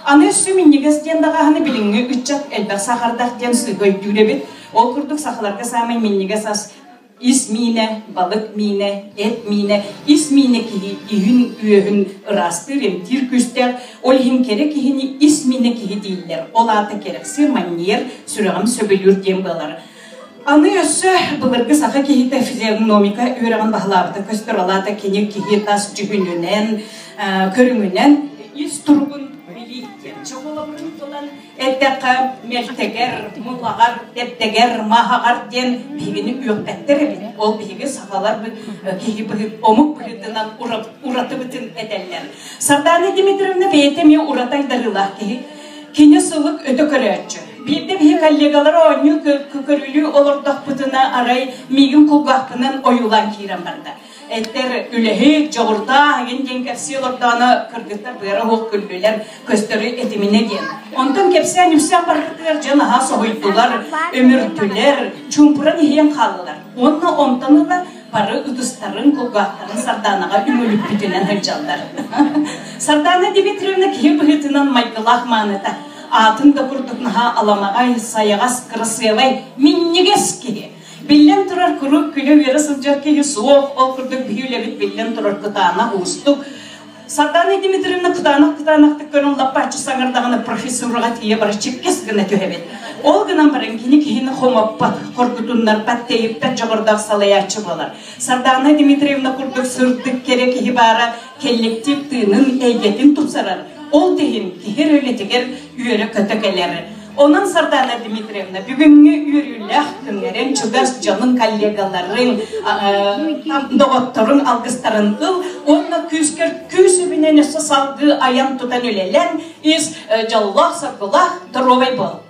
Аны өссө минньигэс диэн даҕааһыны билиҥҥи ыччат элбэх саахардаах диэн сыыһа өйдүүр эбит. Ол курдук сахаларга саамай минньигэс ас ис миинэ, балык миинэ, эт миинэ, ис миинэ киһи иһин-үөһүн ыраастыыр, эмтиир күүстээх. Ол иһин кэрэ киһини ис миинэ киһи дииллэр. Ол аата кэрэхсиир, манньыйар, сүрэҕим сөбүлүүр диэн буолар. Аны өссө былыргы саха киһитэ физиогномика үөрэҕин баһылаабыта көстөр, ол аата кини киһи тас дьүһүнүнэн, көрүҥүнэн ис туругун билии диэн. Чоколобурун ылан эттэххэ, мэлтэгэр, мулаҕар, дэбдэгэр, маһаҕар диэн биһигини үөхпэттэр эбит. Ол биһиги сахалар киһи омук быһыытынан уратыбытын этэллэр. Сардаана Дмитриевна бэйэтэ эмиэ ураты айдарыылаах киһи. Кини сылык өтө көрөөччү. Биирдэ биһи коллегалар оонньуу көрүлүү олордохпутуна арай миигин кулгаахпынан ойуулаан киирэн барда. Эттэр үлэһит, дьоҕурдаах игин диэн кэпсии олордоҕуна кыргыттар быара суох күллүлэр, көстөрү этиминэ диэн. Онтон кэпсээн үксээн барбытыгар дьон аһаа соһуйдулар, өмүрдүлэр, чуумпуран иһийэн хааллылар. Уонна онтон ыла бары ытыстарын, кулгаахтарын Сардаанаҕа үҥүлүппүтүнэн сылдьаллар. Сардаана Дмитриевна киһи быһыытынан майгылаах мааныта, аатын да курдук наһаа аламаҕай, сайаҕас, кырасыабай, минньигэс киһи. Биллэн турар, куруук күлэ-үөрэ сылдьар киһи суох, ол курдук биһи үлэбит биллэн турар кытаанах, уустук. Сардаана Дмитриевна кытаанах-кытаанахтык көрөн лаппааччы саҥардаҕына профессураҕа тиийэ бара чиккэс гына түһэбит. Ол гынан баран кини киһини хомоппот, хоргутуннарбат, тэйиппэт дьоҕурдаах салайааччы буолар. Сардаана Дмитриевна курдук сырдык кэрэ киһи баара коллектив тыынын, эйгэтин тупсарар. Ол да иһин киһи үлэтигэр үөрэ-көтө кэлэр. Онон Сардаана Дмитриевна бүгүҥҥү үөрүүлээх күҥҥэрин чугас дьонун, коллегаларыҥ, доҕотторуҥ алгыстарын ыл уонна күүскэр күүс үбүнэн өссө салгыы айан тутан үлэлэн ис дьоллоох-соргулаах доруобай буол.